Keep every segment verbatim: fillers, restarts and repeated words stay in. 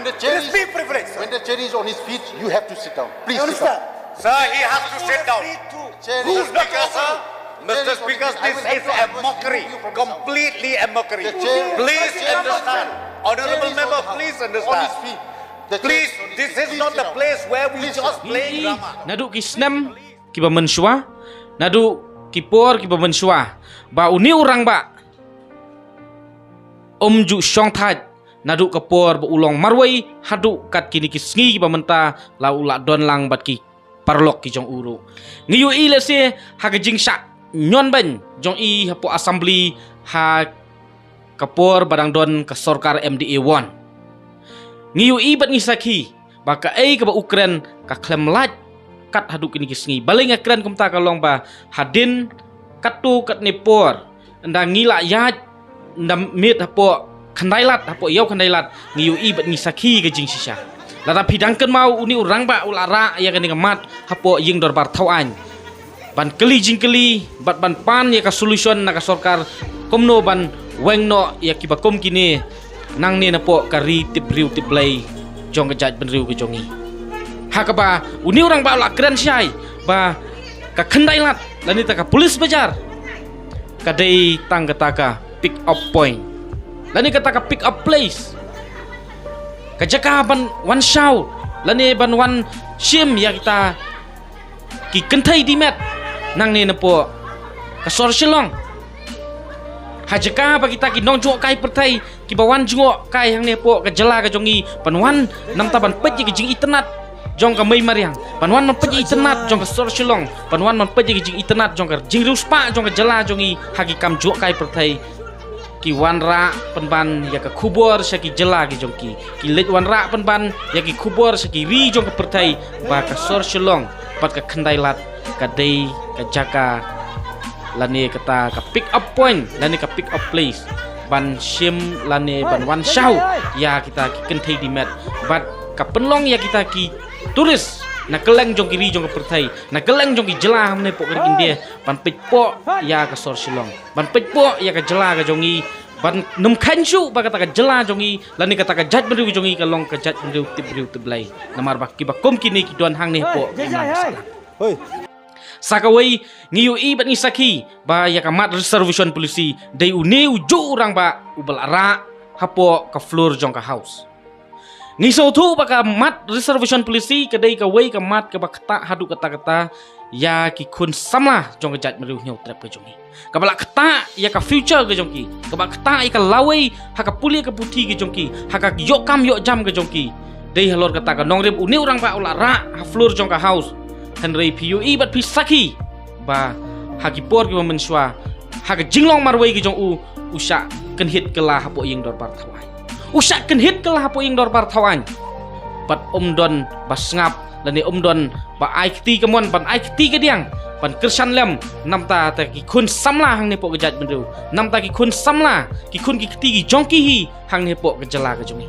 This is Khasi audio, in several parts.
It is big privilege, sir. When the chair is on his feet, you have to sit down. Please sit down. Sir, he has to sit down. Who's not Speaker, sir? Mister Speaker, this is a mockery. Completely a mockery. Please understand. Honorable member, please understand. Please, this is not the place where we just playing drama. Naduh ki snem kiba mynshuwa, naduh ki por kiba mynshuwa, ba une u rangbah um ju shong thait naduh ka por ba u long marwei haduh kat kine ki sngi kiba mynta la u la don lang bad ki paralok ki jong u ruh. Ngi ïohi lehse ha ka jingshah ñion beiñ jong i hapoh assembly ha ka por ba dang don ka sorkar M D A one. Ngi ïohi bad ngi sakhi ba kaei kaba u kren ka khlem lait kat haduh kine ki sngi. Balei nga kren kumta ka long ba hadien katto katne por ynda ngi la ïaid ynda miet hapoh Khyndailad, hapoh ïew Khyndailad, ngi ïohi bad ngi sakhi ka jingshisha. Lada phi dang kynmaw, une u rangbah u la rah ïa kane ka mat hapoh ïing dorbar thaw aiñ ban kylli jingkylli bad ban pan ïa ka solution na ka sorkar kumno ban weng noh ïa kiba kum kine nangne napoh ka ri tip briew tip Blei jong ka jaitbynriew ka jong ngi. Ha kaba une u rangbah u la kren shai ba ka Khyndailad lane ta ka police bazaar ka dei tang kata ka pick up point lane kata ka pick up place, ka jaka ban wan shaw lane ban wan shim ïa kita ki kynthei dimet nangne napoh ka sor Shillong. Ha jaka ba kita ki nongjngohkai pyrthei kiba wan jngohkai hangne hapoh ka jylla ka jong ngi ban wan namta ban peit ïa ka jingitynnad jong ka mei mariang, ban wan ban peit ïa ka itynnad jong ka sor Shillong, ban wan ban peit ïa ka jingitynnad jong ka jingriewspah jong ka jylla jong ngi ha ki kam jngohkai pyrthei, ki wanrah pynban ïa ka khubor sha ki jylla ki jong ki. Ki leit wanrah pynban ïa ki khubor sha ki ri jong ka pyrthei ba ka sor Shillong bad ka Khyndailad ka dei ka jaka lane kata ka pick up point lane ka pick up place ban shim lane ban wan shaw ïa kita ki kynthei dimet bad ka pynlong ïa kita ki tourist na kylleng jong ki ri jong ka pyrthei, na kylleng jong ki jylla hangne hapoh ka ri India ban peit poh ïa ka sor Shillong, ban peit poh ïa ka jylla ka jong ngi, ban nym kheiñ shuh ba kata ka jylla jong ngi lane kata ka jaitbynriew ka jong ngi ka long ka jaitbynriew tip briew tip Blei. Namar ba kiba kum kine ki don hangne hapoh ka imlang ka sahlang. Sa kawei, ngi ïohi bad ngi sakhi ba ïa ka mat reservation policy dei une u juh u rangbah uba la rah hapoh ka floor jong ka House. Ngi sngewthuh ba ka mat reservation policy ka dei kawei ka mat kaba ktah haduh katta-katta ïa ki khun samla jong ka jaitbynriew Hynñiewtrep ka jong ngi, kaba la ktah ïa ka future ka jong ki, kaba ktah ïa ka lawei ha ka pule ka puthi ka jong ki, ha ka ïoh kam ïoh jam ka jong ki. Dei halor kata ka nongrim une u rangbah u la rah ha floor jong ka House. Hynrei phi ïohi bad phi sakhi ba ha ki por kiba mynshuwa, ha ka jinglong marwei ka jong u, u shah kynhit kylla hapoh ïing dorbar thaw aiñ. U shah kynhit kylla hapoh ïing dorbar thaw aiñ. Bad um don ba sngap lane um don ba ai kti kamon ban ai kti kadiang ban kyrshan lem namta ta ki khun samla hangne hapoh ka jaitbynriew, namta ki khun samla, ki khun ki kti ki jong ki hi hangne hapoh ka jylla ka jong ngi.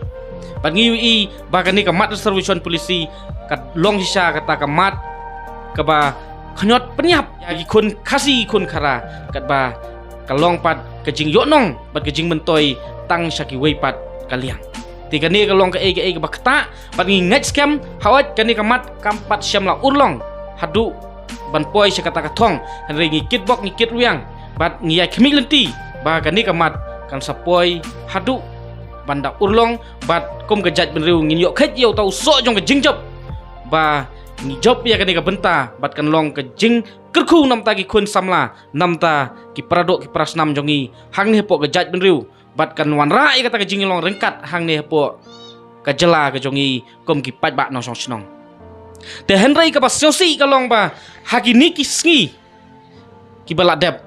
Bad ngi ïohi ba kane ka mat reservation policy ka long shisha kata ka mat kaba khñiot pynïap ïa ki khun Khasi ki khun Khara, katba ka long pat ka jingïohnong bad ka jingmyntoi tang sha kiwei pat ka liang. Te kane ka long kaei kaei kaba ktah bad ngi ngeit skhem hawei kane ka mat kam pat shym la urlong haduh ban poi sha kata ka thong, hynrei ngi kitbok ngi kitrwiang bad ngi ïai khmih lynti ba kane ka mat kan sa poi haduh ban da urlong bad kum ka jaitbynriew ngin ïoh khet ïa uta u soh jong ka jingjop ba ngi jop ïa kane ka bynta bad kan long ka jingkyrkhu namta ki khun samla, namta ki paradoh ki parasnam jong ngi hangne hapoh ka jaitbynriew bad kan wanrah ïa kata ka jinglong ryngkat hangne hapoh ka jylla ka jong ngi kum ki paidbah nongshong shnong. Te hynrei kaba sngewsih ka long ba ha kine ki sngi kiba la dep,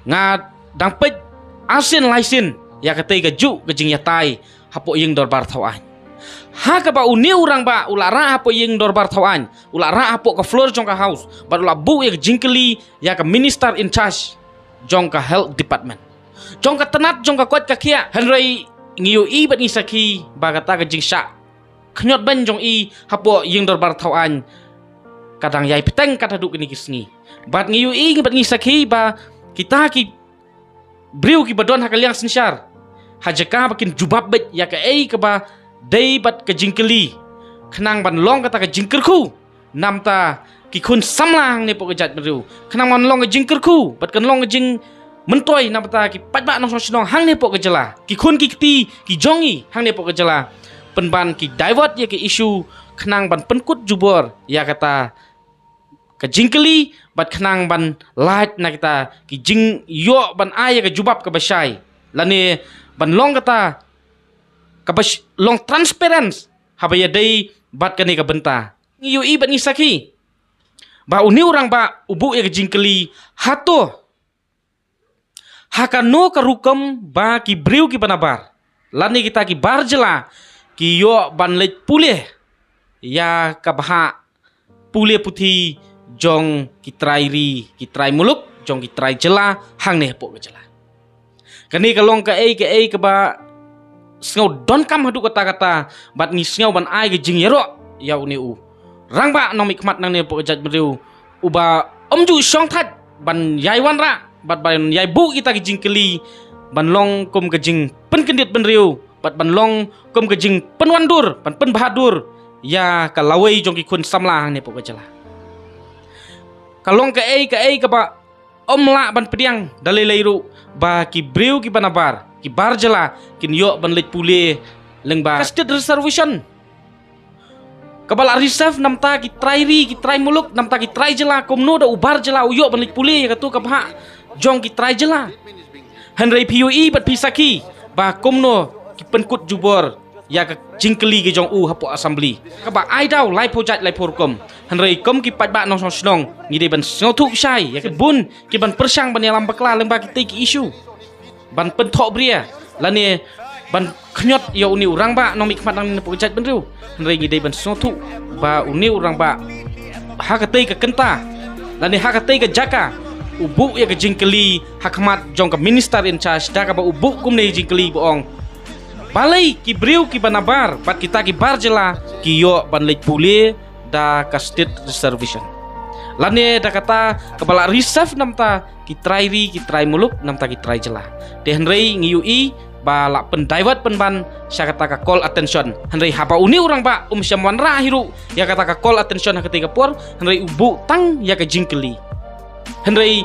nga dang peit arsien laisien ïa katei ka juh ka jingïatai hapoh ïing dorbar thaw aiñ. Ha kaba une u rangbah u la rah hapoh ïing dorbar thaw aiñ, u la rah hapoh ka floor jong ka House bad u la buh ïa ka jingkylli ïa ka minister in charge jong ka health department, jong ka tnat jong ka koit ka khiah. Hynrei ngi ïohi bad ngi sakhi ba kata ka jingshah khñiot beiñ jong i hapoh ïing dorbar thaw aiñ ka dang ïai bteng kat haduh kine ki sngi. Bad ngi ïohi bad ngi sakhi ba kita ki briew kiba don ha ka liang synshar, ha jaka ba kin jubab beit ïa kaei kaba dei bad ka jingkylli, khnang ban long kata ka jingkyrkhu namta ki khun samla hangne hapoh ka jaitbynriew, khnang ban long ka jingkyrkhu bad kan long ka jingmyntoi namta ki paidbah nongshong shnong hangne hapoh ka jylla, ki khun ki kti ki jong ngi hangne hapoh ka jylla, pynban ki divert ïa ka issue khnang ban pynkut jubor ïa kata ka jingkylli bad khnang ban lait na kita ki jingïoh ban ai ïa ka jubab kaba shai, lane ban long kata kaba sh- long transparent haba ïadei bad kane ka bynta. Ngi ïohi bad ngi sakhi ba une u rangbah u buh ïa ka jingkylli, hato ha kano ka rukom ba ki briew kiba nabar lane kita ki bar jylla ki ïoh ban leit pule ïa ka bhah pule puthi jong ki trai ri, ki trai muluk, jong ki trai jylla hangne hapoh ka jylla. Kane ka long kaei kaei kaba sngew donkam haduh katta katta, bad ngi sngew ban ai ka jingïaroh ïa une u rangbah nongmihkhmat nangne hapoh ka jaitbynriew uba ym ju shongthait ban ïai wanrah bad ban ïai buh kita ki jingkylli ban long kum ka jingpynkyndit bynriew bad ban long kum ka jingpynwandur, ban pynbhadur ïa ka lawei jong ki khun samla hangne hapoh ka jylla. Ka long kaei kaei kaba ym lah ban pdiang da lei lei ruh ba ki briew kiba nabar, ki bar jylla, kin ïoh ban leit pule lyngba ka state reservation kaba la reserve namta ki trai ri, ki trai muluk, namta ki trai jylla. Kumno da u bar jylla u ïoh ban leit pule ïa kato ka bhah jong ki trai jylla? Hynrei phi ïohi bad phi sakhi ba kumno ki pynkut jubor ïa ka jingkylli ka jong u hapoh assembly, kaba ai daw laiphew jait laiphew rukom. Hynrei kum ki paidbah nongshong shnong ngi dei ban sngewthuh shai ïa ki bun kiban pyrshang ban ïalam bakla lyngba kitei ki issue, ban pynthohbria lane ban khñiot ïa une u rangbah nongmihkhmat nangne hapoh ka jaitbynriew. Hynrei ngi dei ban sngewthuh ba une u rangbah ha katei ka kynta lane ha katei ka jaka u buh ïa ka jingkylli ha khmat jong ka minister in charge, da kaba u buh kumne jingkylli ba ong, balei ki briew kiba nabar bad kita ki bar jylla ki ïoh ban leit pule da ka state reservation, lane da kata kaba la reserve namta ki trai ri, ki trai muluk, namta ki trai jylla. Te hynrei ngi ïohi ba la pyndivert pynban sha kata ka call attention. Hynrei haba une u rangbah um shym wanrah hi ruh ïa kata ka call attention ha katei ka por, hynrei u buh tang ïa ka jingkylli. Hynrei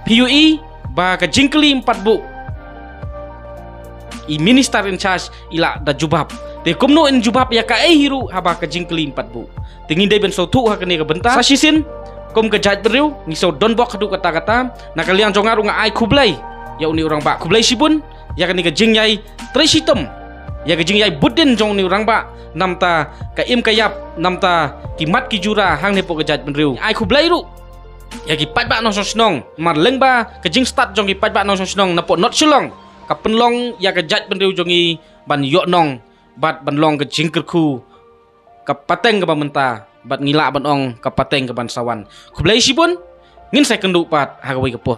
phi ïohi ba ka jingkylli ym pat buh, i minister in charge i la da jubab. Te kumno in jubab ïa kaei hi ruh haba ka jingkylli ym pat buh? Te ngi dei ban sngewthuh ha kane ka bynta. Sa shisien kum ka jaitbynriew ngi sngewdon bok haduh katta katta. Na ka liang jong nga ruh nga ai khublei ïa une u rangbah, khublei shibun ïa kane ka jingïai trei shitom, ïa ka jingïai bud dien jong une u rangbah namta ka im ka ïap, namta ki mat ki jura hangne hapoh ka jaitbynriew. Ai khublei ruh ïa ki paidbah nongshong shnong, namar lyngba ka jingstad jong ki paidbah nongshong shnong napoh North Shillong ka pynlong ïa ka jaitbynriew jong ngi ban ïoh nong bad ban long ka jingkyrkhu ka pateng kaba mynta, bad ngi lah ban ong ka pateng kaban sa wan. Khublei shibun, ngin sa ïakynduh pat ha kawei ka por.